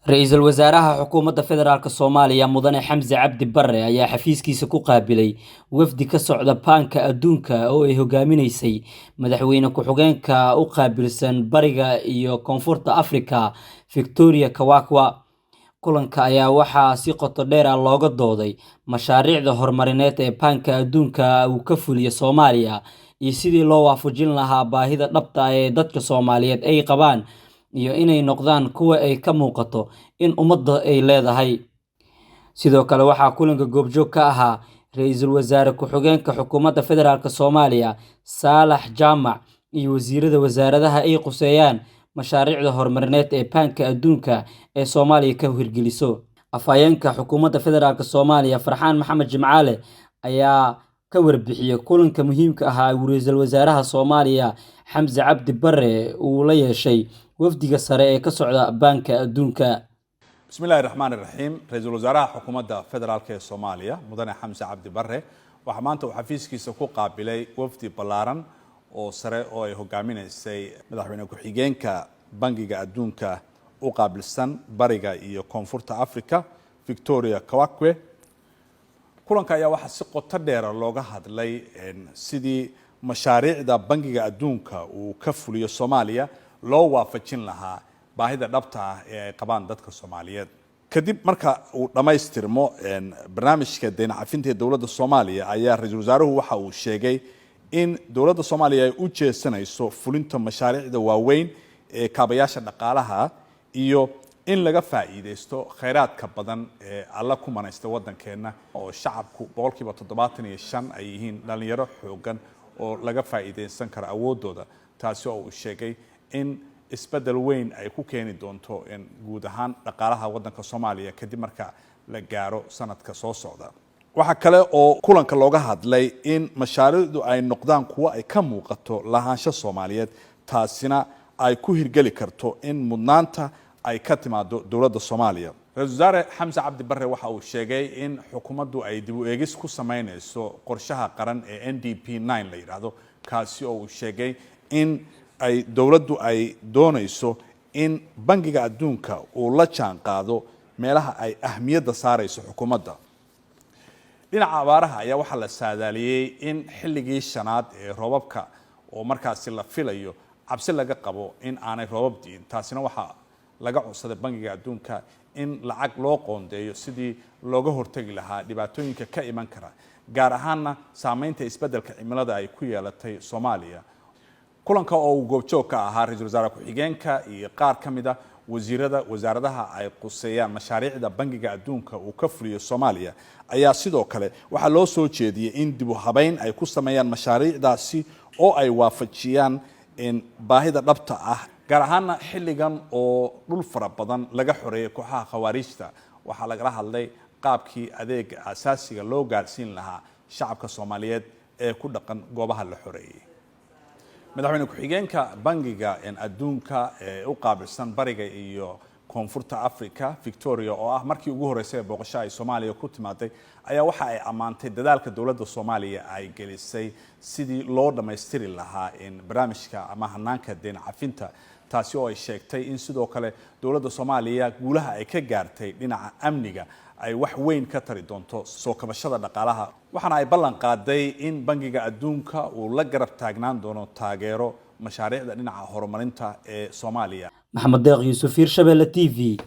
Ra'iisul Wasaaraha Xukuumadda Federaalka Soomaaliya Mudane Xamse Cabdi Barre ayaa xafiiskiisa ku qaabilay wafdi ka socda Baanka Adduunka oo ay hogaaminaysay Madaxweyne ku-xigeenka u qaabilsan Bariga iyo Koonfurta Afrika Victoria Kawakwa. Kulanka ayaa waxaa si qoto dheer ah looga dooday mashaariicda horumarineed ee Baanka Adduunka uu ka fuliyo Soomaaliya iyo sidii loo waafajin lahaa baahida dhabta ah ee dadka Soomaaliyeed ay qabaan iyo inay noqdaan kuwa ay ka muuqato in ummadda ay leedahay. Sidoo kale waxaa kulanka goobjoog ka ahaa Ra'iisul Wasaare ku-xigeenka Xukuumadda Federaalka Soomaaliya Saalax Jaamac iyo wasiirada wasaaradaha ay quseeyaan mashaariicda horumarineed ee Baanka Adduunka ee Soomaaliya ka hirgeliso. Afhayeenka Xukuumadda Federaalka Soomaaliya Farxaan Maxamed Jimcaale ayaa ka warbixiyay kulanka muhiimka ahaa uu Ra'iisul Wasaaraha Soomaaliya Xamse Cabdi Barre uu la yeeshay wafdiga sare ee ka socda Baanka Adduunka. Bismi illahi raxmaan iraxiim. Ra-iisul wasaaraha xukuumadda federaalk ee Soomaaliya Mudane Xamse Cabdi Barre waxaa maanta uu xafiiskiisa ku qaabilay wafdi ballaaran oo sare oo ay hogaaminaysay madaxweyne ku-xigeenka Bangiga Adduunka u qaabilsan Bariga iyo Koonfurta Africa, Victoria Kawakwe. Kulanka ayaa waxaa si qoto dheera looga hadlay sidii mashaariicda Bangiga Adduunka uu ka fuliyo Soomaaliya loo waafajin lahaa baahida dhabta ah ee ay qabaan dadka Soomaaliyeed. Kadib marka uu dhammaystirmo barnaamijka deyn cafinta ee dowladda Soomaaliya, ayaa ra-iisul wasaaruhu waxa uu sheegay in dowladda Soomaaliya ay u jeesanayso fulinta mashaariicda waaweyn ee kaabayaasha dhaqaalaha iyo in laga faa'iidaysto khayraadka badan ee Alla ku manaysta waddankeenna, oo shacabku 75% ay yihiin dhalinyaro xoogan oo laga faa'iidaysan karo awooddooda, taasi oo uu sheegay in isbeddel weyn ay ku keeni doonto guud ahaan dhaqaalaha waddanka Soomaaliya kadib marka la gaaro sanadka soo socda. Waxaa kale oo kulanka looga hadlay in mashaariicdu ay noqdaan kuwo ay ka muuqato lahaansho Soomaaliyeed, taasina ay ku hirgeli karto in mudnaanta ay ka timaado dowladda Soomaaliya. Ra-isul wasaare Xamse Cabdi Barre waxa uu sheegay in xukuumaddu ay dib u eegis ku sameyneyso qorshaha qaran ee NDP 9 la yidhaahdo, kaasi oo uu sheegay in ay dowladdu ay doonayso in Bangiga Adduunka uu la jaan qaado meelaha ay ahmiyadda saarayso xukuumadda. Dhinaca abaaraha ayaa waxaa la saadaaliyey in xilligii shanaad ee roobabka oo markaasi la filayo cabsi laga qabo in aanay roobab di'in. Taasina waxaa laga codsaday Bangiga Adduunka in lacag loo qoondeeyo sidii looga hortegi lahaa dhibaatooyinka ka iman kara, gaar ahaanna saameynta isbeddelka cimilada ay ku yeelatay Soomaaliya. Kulanka oo uu goobjoog ka ahaa ra-iisul wasaare ku-xigeenka iyo qaar ka mid a wasiirada wasaaradaha ay quseeyaan mashaariicda Bangiga Adduunka uu ka fuliyo Soomaaliya, ayaa sidoo kale waxaa loo soo jeediyey in dib u habeyn ay ku sameeyaan mashaariicdaasi oo ay waafajiyaan baahida dhabta ah, gaar ahaana xilligan oo dhul fara badan laga xoreeyay kooxaha Khawaariijta. Waxaa lagala hadlay qaabkii adeega asaasiga loo gaarsiin lahaa shacabka Soomaaliyeed ee ku dhaqan goobaha la xoreeyey. Madaxweyne ku-xigeenka Bangiga Adduunka ee u qaabilsan Bariga iyo Koonfurta Africa, Victoria, oo ah markii ugu horreysay ee booqasho ay Soomaaliya ku timaaday, ayaa waxa ay ammaantay dadaalka dowladda Soomaaliya ay gelisay sidii loo dhammaystiri lahaa barnaamijka ama hanaanka deyn cafinta, taasi oo ay sheegtay in sidoo kale dowladda Soomaaliya guulaha ay ka gaartay dhinaca amniga ay wax weyn ka tari doonto soo kabashada dhaqaalaha. Waxaana ay ballan qaaday in Bangiga Adduunka uu la garab taagnaan doono taageero mashaariicda dhinaca horumarinta ee Soomaaliya. Maxamed Deeq Yuusuf, Hirshabelle TV.